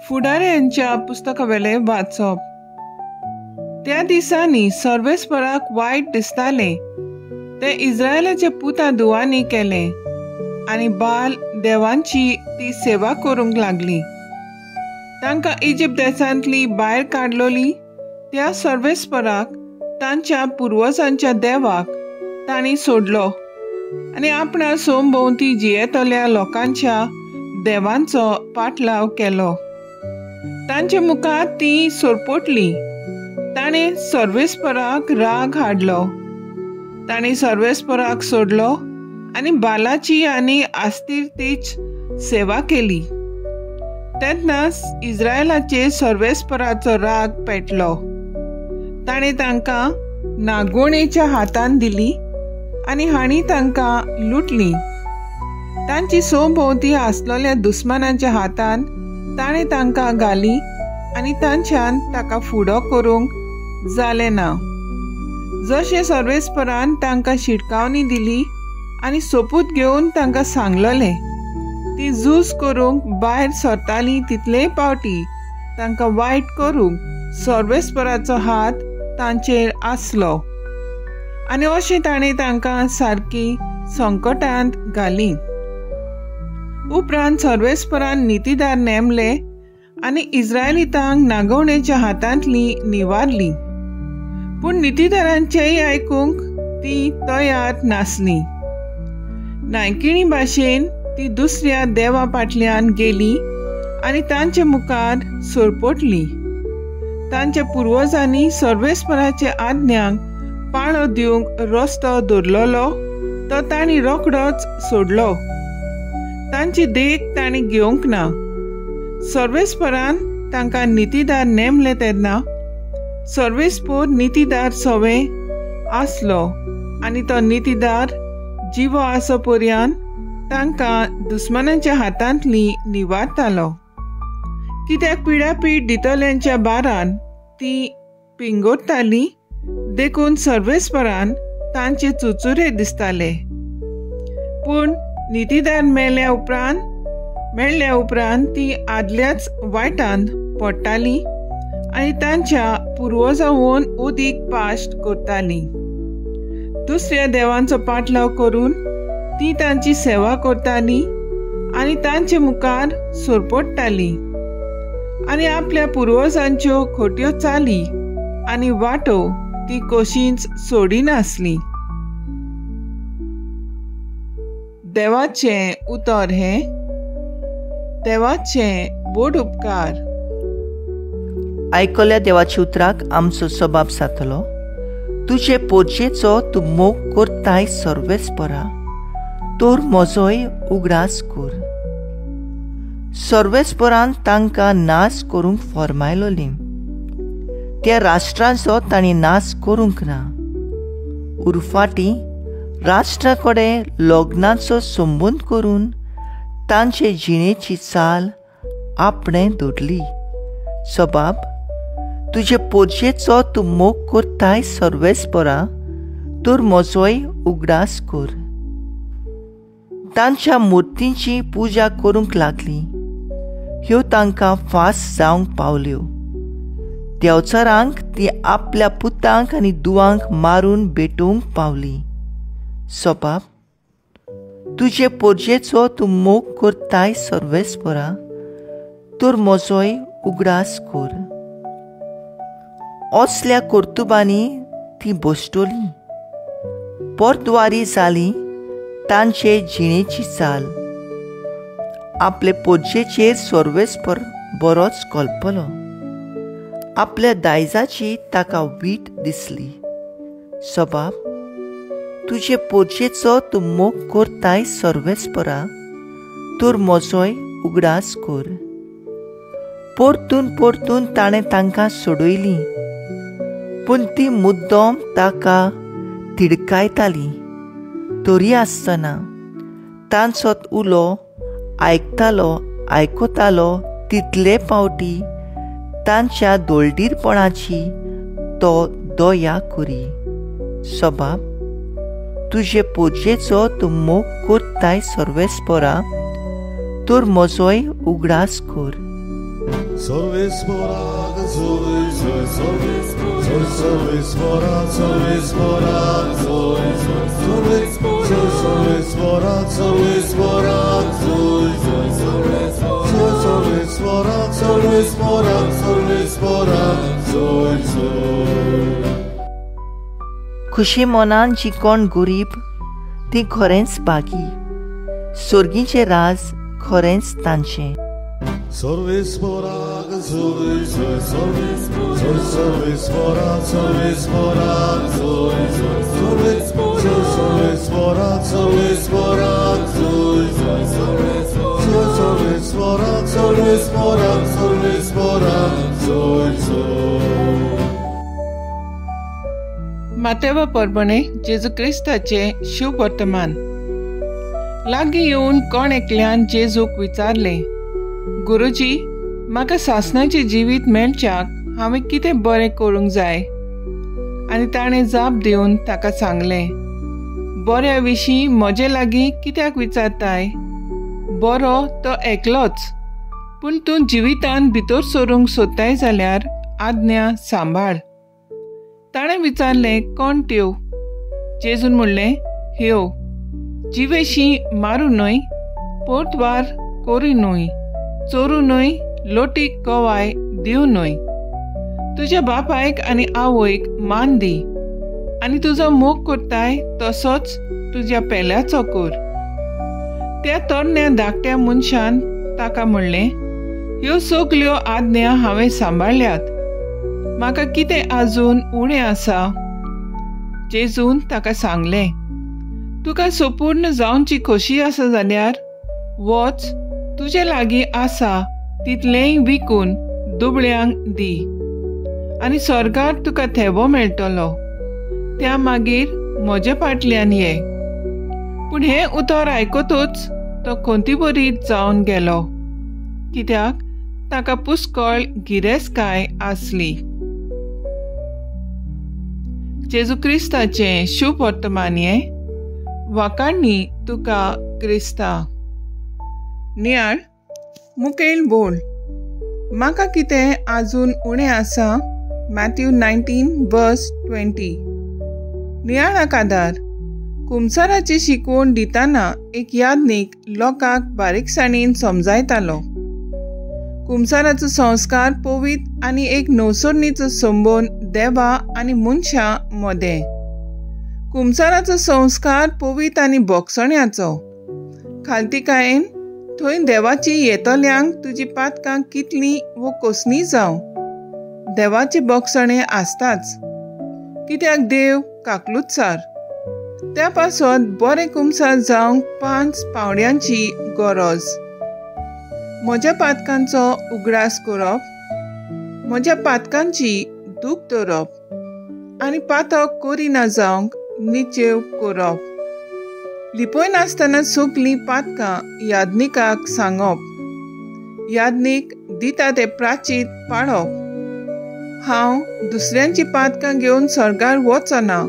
फुडाऱ्यांच्या पुस्तकावेलें वाचप. त्या दिसांनी सर्वेस्पराक वायट दिसतालें तें इस्रायलाच्या पुता दुवांनी केलें आनी बाल देवांची ती सेवा करूंक लागली. तांकां इजिप्त देशांतली भायर काडलोली त्या सर्वेस्पराक तांच्या पुर्वजांच्या देवाक तांणी सोडलो आनी आपणा सोमभोंवती जियेतल्या लोकांच्या देवांचो पाटलाव केलो. तांचे मुखार ती सोरपोटली. ताणें सर्वेस्पराक राग हाडलो. ताणें सर्वेस्पराक सोडलो आनी बालाची आनी आस्तिर्तीच सेवा केली. तेन्नाच इस्रायलाचेर सर्वेस्पराचो राग पेटलो. ताणें तांकां नागोणेच्या हातान दिली आनी हांणी तांकां लुटली. तांची सोंभोंवती आसलेल्या दुस्मानाच्या हातान ताणें तांकां घाली आनी तांच्यान ताका फुडो करूंक जालें ना. जशें सर्वेस्परान तांकां शिटकावणी दिली आनी सोपूत घेवन तांकां सांगलेलें, ती झूज करूंक भायर सरताली तितलेय पावटी तांकां वायट करूंक सर्वेस्पराचो हात तांचेर आसलो आनी अशें ताणें तांकां सारकी संकटांत घाली. उपरांत सर्वेस्परान नितीदार नेमले आनी इस्रायलितांक नागवणेच्या हातांतली निवारली. पूण नितीदारांचेय आयकूंक ती तयार नासली. नायकिणी भाशेन ती दुसऱ्या देवा फाटल्यान गेली आनी तांचे मुखार सोरपोटली. तांच्या पुर्वजांनी सर्वेस्पराच्या आज्ञांक पाळो दिवंक रस्तो दवरलेलो तो तांणी रोखडोच सोडलो. तांची देख तांणी घेवंक ना. सर्वेस्परान तांकां नितीदार नेमले तेन्ना सर्वेस्पोर नितीदार सवें आसलो आनी तो नितीदार जिवो आसो पर्यंत तांकां दुस्मानाच्या हातांतली निवारतालो. कित्याक पिडापीड दितल्यांच्या बारान ती पिंगोरताली, देखून सर्वेस्परान तांचे चुचुरे दिसताले. पूण नितीदार मेळ्ळ्या उपरांत ती आदल्याच वायटांत पडटाली आनी तांच्या पुर्वजांहून उदीक पाश्ट करताली. दुसऱ्या देवांचो पाटलाव करून ती तांची सेवा करताली आनी तांचे मुखार सोरपोडटाली आनी आपल्या पुर्वजांच्यो खोट्यो चाली आनी वाटो ती कशींच सोडिनासली. देवाचें उतर हें. देवाचें व्हड उपकार. आयकल्या देवाच्या उतराक आमचो सबाब जातलो. तुजे पोरजेचो तूं मोग करताय सर्वेस्परा, तर म्हजोय उगडास कर. सर्वेस्परान तांकां नाश करूंक फर्मायलोली, त्या राष्ट्रांचो तांणी नाश करूंक ना. उरफाटी राष्ट्रा कडेन लग्नाचो संबंद करून तांचे जिणेची चाल आपणें दवरली. सबाब, तुजे पोरजेचो तूं मोग करताय सर्वेस्परा, तर म्हजोय उगडास कर. तांच्या मुर्तींची पुजा करूंक लागली, ह्यो तांकां फास जावंक पावल्यो. देवचारांक ती आपल्या पुतांक आनी दुवांक मारून भेटोवंक पावली. सबाब, तुजे पोरजेचो तूं मोग करताय सर्वेस्परा, तर म्हजोय उगडास कर. असल्या कर्तुबांनी ती बसतली, परद्वारी जाली तांचे जिणेची चाल. आपले पोरजेचेर सर्वेस्पर बरोच कल्पलो, आपल्या दायजाची ताका वीट दिसली. सबाब, तुजे पोरजेचो तूं मोग करताय सर्वेस्परा, तर म्हजोय उगडास कर. परतून परतून ताणें तांकां सोडयलीं, पूण ती मुद्दम ताका तिडकायताली. तरी आसतना तांचो उलो आयकतालो आयकतालो तितले पावटी तांच्या दोळदीरपणाची तो दया करी. सबाब, तुजे पोरजेचो तूं मोग करताय सर्वेस्परा, तर म्हजोय उगडास कर. सर्वेस्पराक जोय जोय जोय सर्वेस्पराक सर्वेस्पराक जोय जोय जोय सर्वेस्पराक सर्वेस्पराक जोय जोय जोय सर्वेस्पराक सर्वेस्पराक सर्वेस्पराक जोय जोय. खुशी मनान जी कोण गरीब ती खरेंच बागी, सोर्गीचें राज खरेंच तांचें. सर्वेस्पराक जोय जोय जोय सर्वेस्पराक सर्वेस्पराक जोय जोय जोय सर्वेस्पराक सर्वेस्पराक जोय जोय जोय सर्वेस्पराक सर्वेस्पराक सर्वेस्पराक जोय जोय. मातेवा परबणे जेजू क्रिस्ताचें शुभ वर्तमान. लागीं येवन कोण एकल्यान जेजूक विचारलें, गुरुजी, म्हाका सासणाचें जिवीत मेळच्याक हांवें कितें बरें करूंक जाय? आनी ताणें जाप दिवन ताका सांगलें, बऱ्या विशीं म्हजे लागीं कित्याक विचारताय? बरो तो एकलोच, पूण तूं जिवितान भितर सरूंक सोदताय जाल्यार आज्ञा सांबाळ. ताणें विचारलें, कोण त्यो? जेजून म्हणलें, ह्यो, जिवेशी मारूं न्हय, पोटवार करूं न्हय, चोरू न्हय, लोटीक गवाय दिवं न्हय, तुज्या बापायक आनी आवयक मान दी, आनी तुजो मोग करताय तसोच तुज्या पेल्याचो कर. त्या तरण्या धाकट्या मनशान ताका म्हणलें, ह्यो सगल्यो आज्ञा हांवें सांबाळ्ळ्यात, म्हाका कितें आजून उणें आसा? जेजून ताका सांगलें, तुका संपूर्ण जावची खोशी आसा जाल्यार वच, तुजे लागीं आसा तितलेंय विकून दुबळ्यांक दी आनी स्वर्गार तुका थेवो मेळटलो, त्या मागीर म्हजे फाटल्यान ये. पूण हें उतर आयकतूच तो खंतीभरीत जावन गेलो, कित्याक ताका पुष्कळ गिरेस्तकाय आसली. जेजू क्रिस्ताचें शुभ वर्तमान हें. वाकांनी तुका क्रिस्ता. नियाळ मुखेल बोल, म्हाका कितें आजून उणें आसा? मॅथ्यू 19:20. नियाळाक आदार. कुमसाराची शिकवण दिताना एक याज्ञीक लोकांक बारीकसाणेन समजायतालो. कुमसाराचो संस्कार पवित्र आनी एक नवसरणीचो संबंद देवा आनी मनशां मदें. कुमसाराचो संस्कार पवित्र आनी बोगसण्याचो. खालतीकायेन थंय देवाची येतल्यांक तुजी पातकां कितलीं वो कसलीं जावं, देवाचे बोगसणें आसताच, कित्याक देव काकलुतसार. त्या पासत बरें कुमसार जावंक 5 पावड्यांची गरज. म्हज्या पातकांचो उगडास करप, म्हज्या पातकांची दूख दवरप आनी पातक करिना जावंक निचेव करप. लिपयनासतना सगलीं पातकां याज्ञिकाक सांगप, याज्ञीक दिता ते प्राचीत पाळप. हांव दुसऱ्यांची पातकां घेवन स्वर्गार वचना,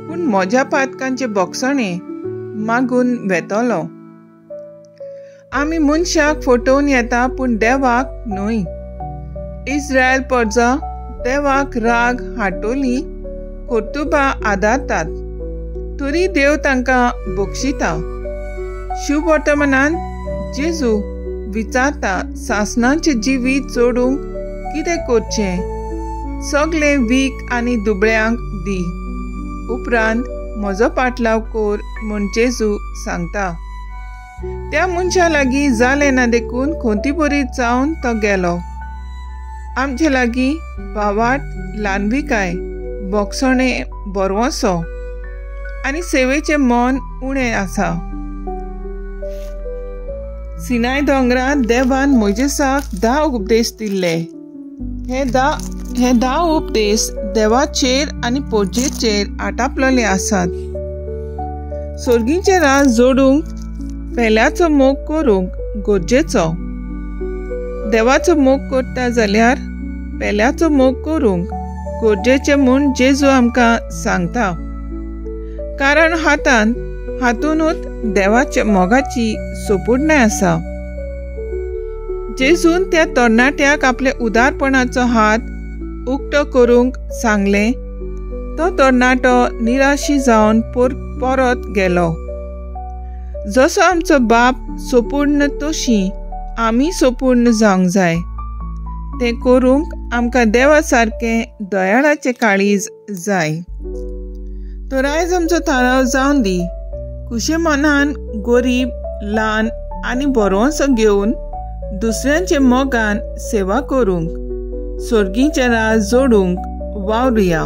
पूण म्हज्या पातकांचे बोगसणें मागून वेतलो. आमी मनशाक फटोवन येता, पूण देवाक न्हय. इस्रायल परजा देवाक राग हाडटली कर्तुबां आदारतात, तरी देव तांकां बक्षिता. शुभ वर्तमानांत जेजू विचारता, सासणाचें जिवीत जोडूंक कितें करचें? सगलें वीक आनी दुबळ्यांक दी, उपरांत म्हजो पाटलाव कर म्हूण जेजू सांगता. त्या मनशा लागीं जालें ना देखून खंतीभरीत जावन तो गेलो. आमचे लागीं भावार्थ, ल्हानविकाय, बोगसणें, बरवसो आनी सेवेचें मन उणें आसा. सिनाय दोंगरार देवान मोयजेसाक 10 उपदेश दिल्ले. हे 10 उपदेश देवाचेर आनी पोरजेचेर आटापलेले आसात. सोर्गींचे राज जोडूंक पेल्याचो मोग करूंक गरजेचो. देवाचो मोग करता जाल्यार पेल्याचो मोग करूंक गरजेचें म्हूण जेजू आमकां सांगता. कारण हातान हातूनच देवाच्या मोगाची सोपूर्णाय आसा. जेजून त्या तरणाट्याक आपल्या उदारपणाचो हात उक्तो करूंक सांगलें. तो तरणाटो निराशी जावन परत गेलो. जसो आमचो बाप सोपूर्ण तशी आमी सोपूर्ण जावंक जाय. तें करूंक आमकां देवा सारकें दयाळाचें काळीज जाय. तर आयज आमचो थाराव जावन दी, खुशे मनान गरीब, ल्हान आनी भरवंसो घेवन दुसऱ्यांचे मोगान सेवा करूंक, सर्गीचें राज जोडूंक वावरुया.